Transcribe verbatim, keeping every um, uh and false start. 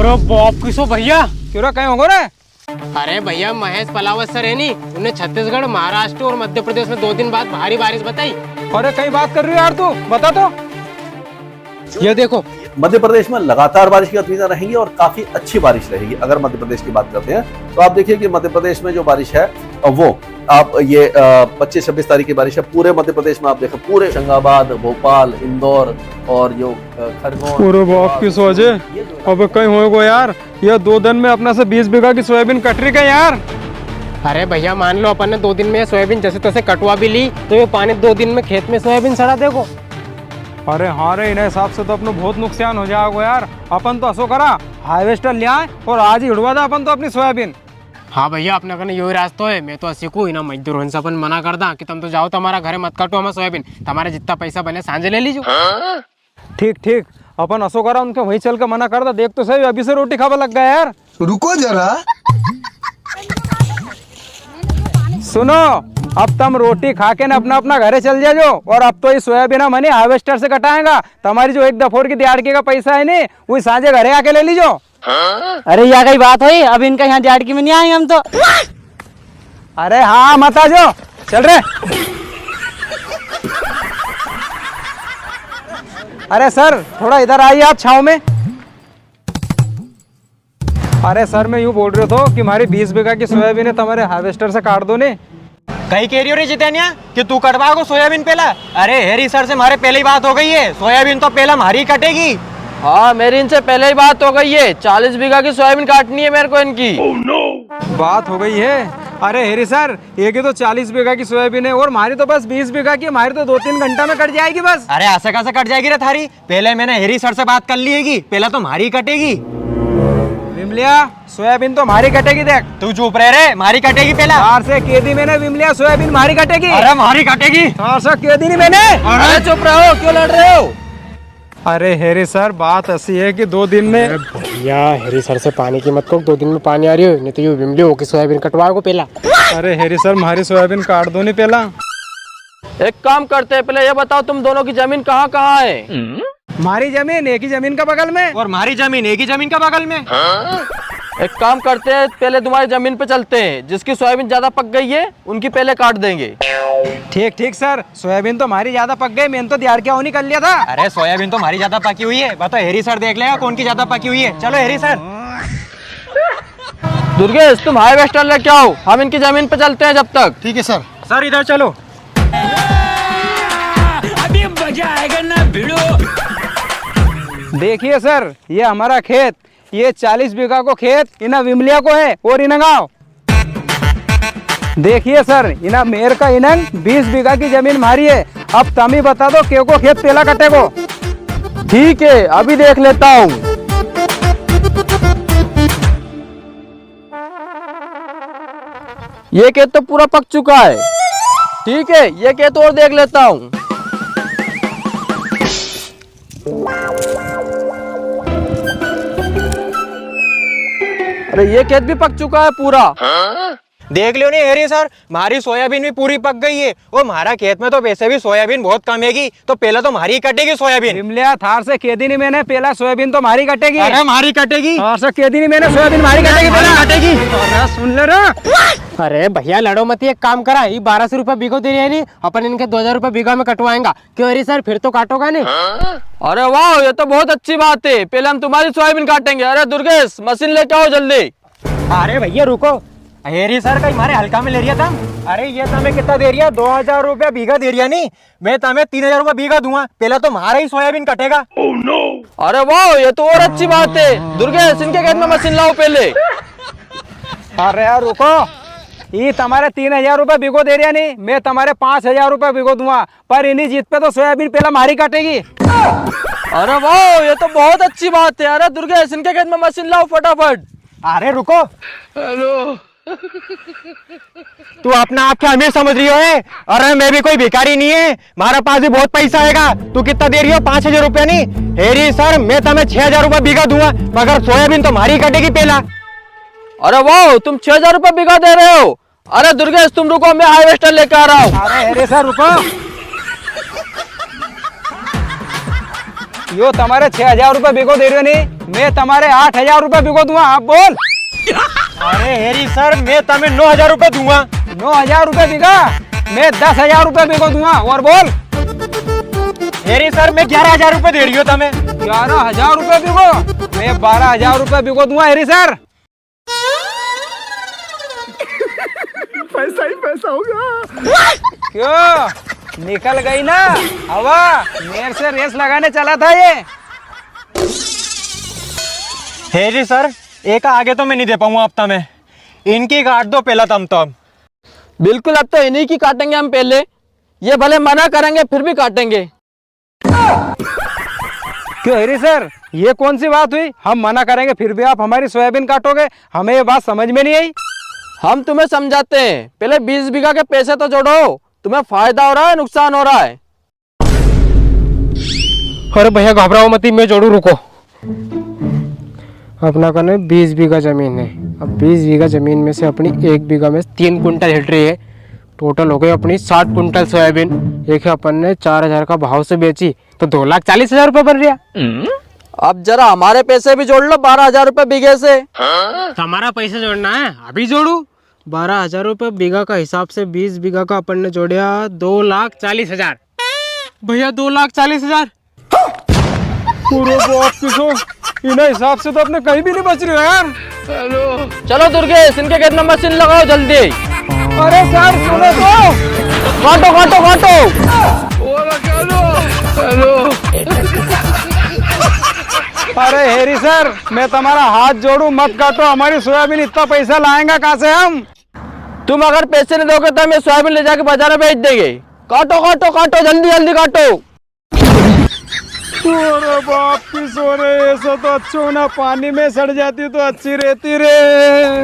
तो बाप की सो भैया। क्यों रे, कई होगो रे? अरे भैया, महेश पलावत सर है नी, उन्हें छत्तीसगढ़, महाराष्ट्र और मध्य प्रदेश में दो दिन बाद भारी बारिश बताई। अरे, कई बात कर रियो यार तू, बता तो। ये देखो। मध्य प्रदेश में लगातार बारिश की गतिविधियां रहेंगी और काफी अच्छी बारिश रहेगी। अगर मध्य प्रदेश की बात करते हैं तो आप देखिए कि मध्य प्रदेश में जो बारिश है, वो आप ये, अ, पच्चीस छब्बीस तारीख की बारिश है। पूरे मध्य प्रदेश में आप देखो, पूरे होशंगाबाद, भोपाल, इंदौर और जो, अ, खरगोन, अरे बाप की सो अजय, अबे कई होएगो यार, ये दो दिन में अपना से बीस बीघा की सोयाबीन कट री क्या यार? अरे भैया, मान लो अपन ने दो दिन में सोयाबीन जैसे तैसे कटवा भी ली, तो ये पानी दो दिन में खेत में सोयाबीन सड़ा देगो। अरे हाँ रे, इना हिसाब से तो अपनो बहुत नुकसान हो जाएगो यार। अपन तो असो करा, harvester ले आए और आज ही उड़वा दा अपन तो अपनी सोयाबीन। हाँ भैया, अपने कने यो ही रास्तो है। मैं तो असी कूँ, इना मजदूर होन से अपन मना कर दा कि तम तो जाओ, तमारा घरे मत काटो हमारी सोयाबीन, तमारे जितना पैसा बने सांझे ले लीजो। ठीक, ठीक, अपन असो करा, उनके वहीं चल के मना कर दा। देख तो सही, अभी से रोटी खावा लग गया यार। रुको जरा। सुनो, अब तम रोटी खा के ना अपना, अपना घरे चल जाजो। और अब तो ये सोयाबीन हम है नी harvester से कटाएगा। तमारी जो एक दफोर की दिहाड़की का पैसा है नी, वो सांझे घरे आके ले लीजो। अरे, या कई बात हुई? अब इनका यहाँ दिहाड़की में नी आएंगे हम तो। अरे हाँ, मत आ जाओ, चल रे। अरे सर, थोड़ा इधर आइए आप छाँव में। अरे सर, मैं यूं बोल रयो थो कि म्हारी बीस बीघा की सोयाबीन है, तमारे harvester से काट दो ने। कई कह रियो रे जितेनिया कि तू कटवाएगो सोयाबीन पेला? अरे हेरी सर से म्हारे पहले ही बात हो गई है, सोयाबीन तो पेला म्हारी कटेगी। हाँ, मेरी इनसे पहले ही बात हो गई है, चालीस बीघा की सोयाबीन काटनी है मेरे को इनकी। बात हो गई है? अरे हेरी सर, ये की तो चालीस बीघा की सोयाबीन है और म्हारी तो बस बीस बीघा की है, म्हारी तो दो तीन घंटा में कट जाएगी बस। अरे ऐसे कैसे कट जाएगी रे थारी? पहले मैंने हेरी सर से बात कर ली हैगी, पहले तो म्हारी कटेगी। विमलिया, सोयाबीन तो म्हारी कटेगी देख। तू चुप रह रे, म्हारी कटेगी पहला। थार से कह दी मैंने विमलिया, सोयाबीन म्हारी कटेगी। अरे म्हारी कटेगी। थार से कह दी नी मैंने। अरे चुप रहो, क्यों लड़ रहे हो? अरे हेरी सर, बात ऐसी है कि दो दिन में अरे भैया, हेरी सर से पानी की मत को, दो दिन में पानी आ रियो है, नी तो यो विमलियो की सोयाबीन कटवाएगो पहला। अरे हेरी सर, म्हारी सोयाबीन काट दो नी पहला। एक काम करते हैं, पहले ये बताओ तुम दोनों की जमीन कहाँ कहाँ है? म्हारी जमीन एक ही जमीन का बगल में। और म्हारी जमीन एक ही जमीन का बगल में। एक काम करते हैं, पहले तुम्हारी जमीन पे चलते हैं, जिसकी सोयाबीन ज्यादा पक गई है, उनकी पहले काट देंगे। ठीक, ठीक सर, सोयाबीन तो म्हारी ज्यादा पक गई, मैंने तो दिहाड़क्या होनी कर लिया था। अरे सोयाबीन तो म्हारी ज्यादा पकी हुई है, बताओ हेरी सर देख लेगा कौन की ज्यादा पकी हुई है। चलो हेरी सर। दुर्गेश, तुम harvester लेके आओ, हम इनकी जमीन पे चलते हैं जब तक। ठीक है सर। सर इधर चलो। अभी मजा आएगा ना भिड़ो। देखिए सर, ये हमारा खेत, ये चालीस बीघा को खेत इना विमलिया को है और इना गाँव। देखिए सर, इना मेर का इनंग बीस बीघा की जमीन म्हारी है। अब तमी बता दो, केको खेत पेला कटेगो? ठीक है, अभी देख लेता हूँ। ये खेत तो पूरा पक चुका है। ठीक है, ये खेत और देख लेता हूँ। अरे, ये खेत भी पक चुका है पूरा। देख लियो नी हेरी सर, म्हारी सोयाबीन भी पूरी पक गई है और म्हारा खेत में तो वैसे भी सोयाबीन बहुत कम हैगी, तो पेला तो म्हारी कटेगी सोयाबीन। विमलिया, थार से कह दी नी मैंने, पेला सोयाबीन तो म्हारी कटेगी। अरे म्हारी कटेगी। थार से कह दी नी मैंने, सोयाबीन म्हारी कटेगी, पेला कटेगी। अरे सुन ले रे। अरे भैया लड़ो मत, एक काम करा, ये बारह सौ रुपया बीघो दे रिया है नी, अपन इनके दो हजार रुपया बीघा में कटवाएंगा। क्यों हेरी सर, फिर तो काटोगा नी? अरे वाह, ये तो बहुत अच्छी बात है, पहले हम तुम्हारी सोयाबीन काटेंगे। अरे दुर्गेश, मशीन लेके आओ जल्दी। अरे भैया रुको, हेरी सर कई म्हारे हल्का में ले रिया तम? अरे ये तमे कितना दे रिया? दो हजार रुपया बीघा दे रिया नी, मैं तमे तीन हजार रुपया बीघा दूंगा, पहले तो म्हारा ही सोयाबीन कटेगा। अरे वाह, ये तो और अच्छी बात है। दुर्गेश, इनके खेत में मशीन लाओ पहले। अरे यार रुको, ये तमारे तीन हजार रुपया बीघो दे रिया नी, मैं तमारे पाँच हजार रुपया बीघो दूंगा, पर इनी जीत पे तो सोयाबीन पहला म्हारी कटेगी। अरे वाह, ये तो बहुत अच्छी बात है। अरे दुर्गेश, इनके खेत में मशीन लाओ फटाफट। अरे रुको। हेलो। तू अपना आप के अमीर समझ रियो है? अरे मैं भी कोई भिखारी नी है, म्हारा पास भी बहुत पैसा आएगा। तू कितना दे रियो? पाँच हजार रुपया नी? हेरी सर, मैं तमे छह हजार रुपया बीघा दूंगा, मगर सोयाबीन तो म्हारी कटेगी पहला। अरे वाह, तुम छह हजार रुपया बीघा दे रहे हो? अरे दुर्गेश, तुम रुको, मैं harvester लेके आ रहा हूँ। अरे, अरे सर, रुको। यो तमारे छह हजार रुपए बिगो दे रियो नी, मैं तमारे आठ हजार रुपए बिगो दूंगा, आप बोल। अरे हेरी सर, मैं तमे नौ हजार रुपए दूंगा। नौ हजार रुपए बिगा? मैं दस हजार रुपए बिगो दूंगा, और बोल। हेरी सर, मैं ग्यारह हजार रुपए दे रियो तमे। ग्यारह हजार रुपए बिगो? मैं बारह हजार रुपए बिगो दूंगा हेरी सर। पैसा ही पैसा होगा। क्यों, निकल गई ना हवा? मेरे से रेस लगाने चला था ये। हेरी सर, एक आगे तो मैं नी दे पाऊंगा हफ्ता में, इनकी काट दो पहला तम तो। अब बिल्कुल, अब तो इन्हीं की काटेंगे हम पहले। ये भले मना करेंगे, फिर भी काटेंगे। क्यों हेरी सर, ये कौन सी बात हुई? हम मना करेंगे फिर भी आप हमारी सोयाबीन काटोगे, हमें ये बात समझ में नहीं आई। हम तुम्हें समझाते हैं, पहले बीस बीघा के पैसे तो जोड़ो, तुम्हें फायदा हो रहा है, नुकसान हो रहा है? अरे भैया घबराओ मती, मैं जोड़ू, रुको। अपना कने बीस बीघा जमीन है। अब बीस बीघा जमीन में से अपनी एक बीघा में तीन कुंटल हिट रही है। टोटल हो गई अपनी साठ कुंटल सोयाबीन। एक है अपन ने चार हजार का भाव से बेची तो दो लाख चालीस हजार रुपए बन रहा। अब जरा हमारे पैसे भी जोड़ लो, बारह हजार रुपए बीघे से। तुम्हारा पैसे जोड़ना है, अभी जोड़ू। बारह हजार रुपए बीघा का हिसाब से बीस बीघा का अपन ने जोड़या दो लाख चालीस हजार। भैया, दो लाख चालीस हजार। पूरे बाप की सो, इन्हें हिसाब से तो अपने कहीं भी नहीं बच रहे यार। चलो दुर्गेश, इनके खेत में मशीन लगाओ जल्दी। अरे सर, सुनो तो। काटो, काटो, काटो। अरे हेरी सर, मैं तुम्हारा हाथ जोड़ू, मत काटो हमारी सोयाबीन, इतना पैसा लाएंगा कहाँ से हम? तुम अगर पैसे नहीं दोगे तो हम ये सोयाबीन ले जाके बाजार में बेच देंगे। काटो, काटो, काटो, जल्दी, जल्दी काटो। अरे बाप की सो रे, ऐसा तो अच्छो ना, पानी में सड़ जाती तो अच्छी रहती रे।